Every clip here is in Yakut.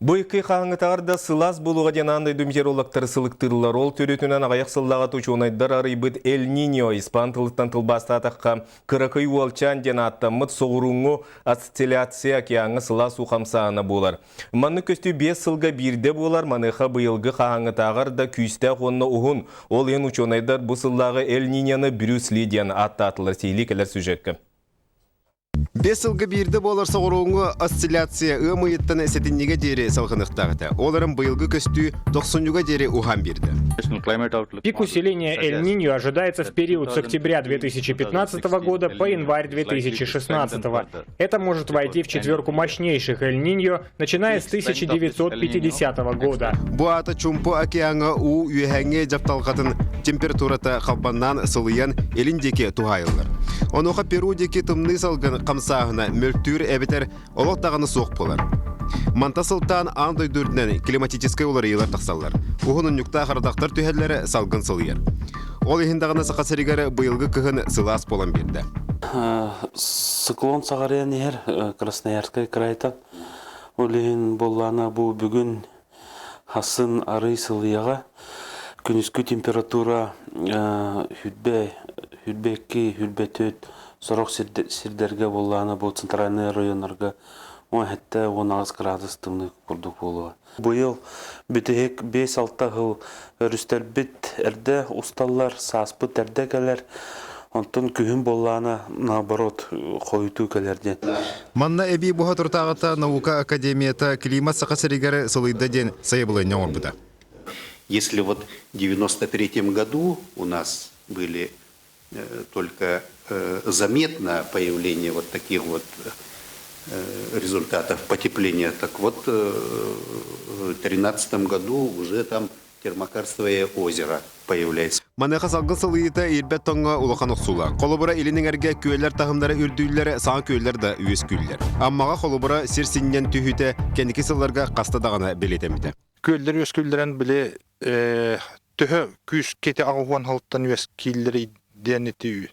Бу икки хаһааҥҥытааҕар да сылаас буолуоҕа диэн аан дойду метеорологтары сылыктыыллар. Ол төрүтүнэн аҕыйах сыллааҕыта учуонайдар арыйбыт Эль-Ниньо испан тылыттан тылбаастаатахха кыракый уолчаан диэн ааттаммыт соҕурууҥҥу осцилляция океаҥҥа сылаас уу хамсааһына буолар. Маннык көстүү 5 сылга биирдэ буолар, маныаха быйылгы хаһааҥҥытааҕар да күүстээх уонна уһун. Ол иһин учуонайдар бу сыллааҕы Эль-Ниньоны Брюс Ли диэн ааттаатылар. Сиһилии кэлэр сюжекка. Бэс сылга биирдэ буолар соҕурууҥҥу осцилляция ыам ыйыттан сэтинньигэ диэри салҕаныахтаах этэ. Ол эрэн быйылгы көстүү тохсунньуга диэри уһаан биэрдэ. Пик усиления Эль-Ниньо ожидается в период с октября 2015 года по январь 2016. Это может войти в четверку мощнейших Эль-Ниньо, начиная с 1950 года. Бу аата Чумпу океаҥҥа уу үөһээҥҥи дьапталҕатын температурата халбаннаан сылыйан илин диэки туһаайыллар. Онуоха Перу диэки тымныы салгын хамсааһына мөлтүүр эбэтэр олох даҕаны суох буолар. Манта сылтаан аан дойду үрдүнэн климатическай уларыйыылар тахсаллар. Уһун унньуктаах ардахтар түһэллэрэ салгын сылыйар. Ол иһин даҕаны Саха сиригэр быйылгы кыһын сылаас буолан биэрдэ. Циклон саҕарыйан иһэр Красноярскай крайтан. Ол иһин буоллаана бу бүгүн хасын арый сылыйаҕа күнүскү температура хүрбэ хүрбэ икки хүрбэ төрт сорох сирдэргэ буоллаана бу центральный районнарга 17 18 градус тымныы курдук буолуо. Быйыл бүтэһик 5-6 сыл өрүстэрбит эрдэ усталлар, сааспыт эрдэ кэлэр. Онтон күһүн буоллаана наоборот хойутуу кэлэр диэн. Манна эбии буһа туртааҕыта наука академията климат Саха сиригэр сылыйда диэн сайабылыанньа оҥорбута. Если вот в 93 году у нас были только заметно появление вот таких вот результатов потепления, так вот в 2013 году уже там термокарстовое озеро появляется. Маныаха салгын сылыйыыта ирбэт тоҥҥо улахан охсуулаах. Холобура, илин эҥэргэ күөллэр таһымнара үрдүүллэр, саҥа күөллэр да үөскүүллэр. Аммаҕа холобура сир синньэн түһүүтэ кэнники сылларга хаста даҕаны бэлиэтэммитэ. Күөллэр үөскүүллэрин били төһө күүскэ ити аҕыс сылтан үөскииллэрий диэн ити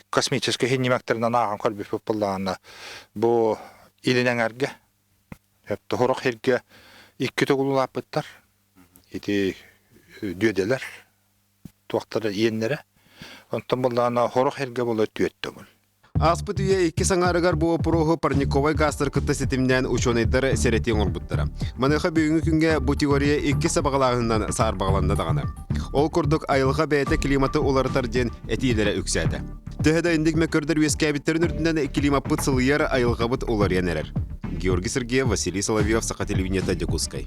космическай синньимэктэринэн ааҕан көрбүппүт буоллаҕына бу илин эҥэргэ Сорох сиргэ икки төгүл улааппыттар. Ити дүөдэлэр туохтара иэннэрэ. Онтон буоллаҕына сорох сиргэ буола түөрт төгүл. Ааспыт үйэ икки саҥаарыгар бу боппуруоһу парниковай гаастар кытта ситимнээн учуонайдар сэрэтии оҥорбуттара. Маныаха бүгүҥҥү күҥҥэ бу теория икки сабаҕалааһынынан саарбаҕаланна даҕаны. Ол курдук айылҕа бэйэтэ климаты уларытар диэн этиилэрэ үксээтэ. Төһө да инник мөккөрдөр үөскээбиттэрин үрдүнэн климаппыт сылыйар, айылҕабыт уларыйан эрэр. Георгий Сергеев, Василий Соловьев, Саха телевидениета, Дьокуускай.